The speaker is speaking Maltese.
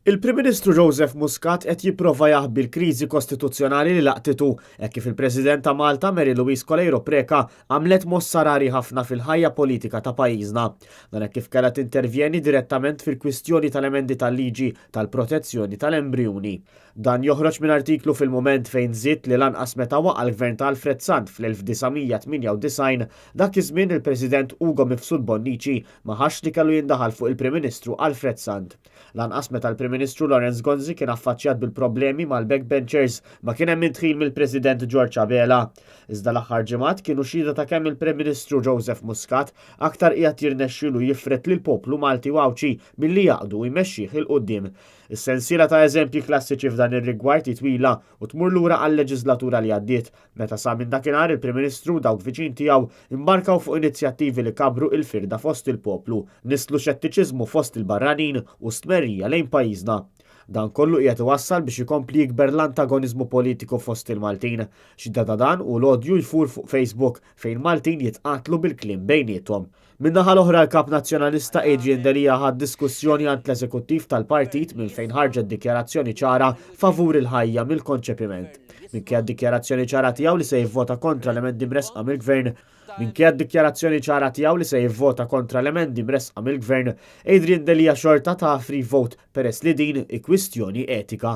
Il-Prim Ministru Joseph Muscat qed jipprova jaħbi l-kriżi kostituzzjonali li laqtitu hekk kif il-President ta' Malta Mary Louise Coleiro Preca għamlet mossa rari ħafna fil-ħajja politika ta' pajjiżna. Dan hekk kif kellha tintervjeni direttament fil-kwistjoni tal-emendi tal-liġi tal-protezzjoni tal-embrijuni. Dan joħroġ minn artiklu f'Il-Mument fejn żied li lanqas meta waqa' l-Gvern ta' Alfred Sant fl-1998, dak iż-żmien il-President Ugo Mifsud Bonnici ma ħassx li kellu jindaħal fuq il-Prim Ministru Alfred Sant. Lanqas meta l-Prim Ministru Lawrence Gonzi kien affaċċjat bil-problemi mal-backbenchers ma kien hemm indħil mill-President George Abela. Iżda l-aħħar ġimgħat kienu xhieda ta' kemm il-Prim Ministru Joseph Muscat aktar qiegħed jirnexxielu jifred lill-poplu Malti u Għawdxi milli jgħaqqdu u jmexxih 'il quddiem. Is-sensiela ta' eżempji klassiċi f'dan ir-rigward hi twila u tmur lura għal-leġiżlatura li għaddiet, meta sa minn dakinhar il-Prim Ministru u dawk viċin tiegħu imbarkaw fuq inizjattivi li kabbru il-firda fost il-poplu, nisslu xettiċiżmu fost il-barranin u stmerrija lejn pajjiżna. Dan kollu qiegħed iwassal biex ikompli jikber l-antagoniżmu politiku fost il-Maltin. Xhieda ta' dan hu l-odju jfur fuq Facebook fejn Maltin jitqatlu bil-kliem bejniethom. Min-naħa l-oħra l-Kap Nazzjonalista Adrian Delia ħa d-diskussjoni għand l-eżekuttiv tal-partit minn fejn ħarġet dikjarazzjoni ċara favur il-ħajja mill-konċepiment. Minkejja d-dikjarazzjoni ċara tiegħu li se jivvota kontra l-emendi mressqa mill-Gvern, Minkejja d-dikjarazzjoni ċara tiegħu li se jivvota kontra l-emendi mressqa mill-Gvern, Adrian Delia xorta ta free vote peress li din hi kwistjoni etika.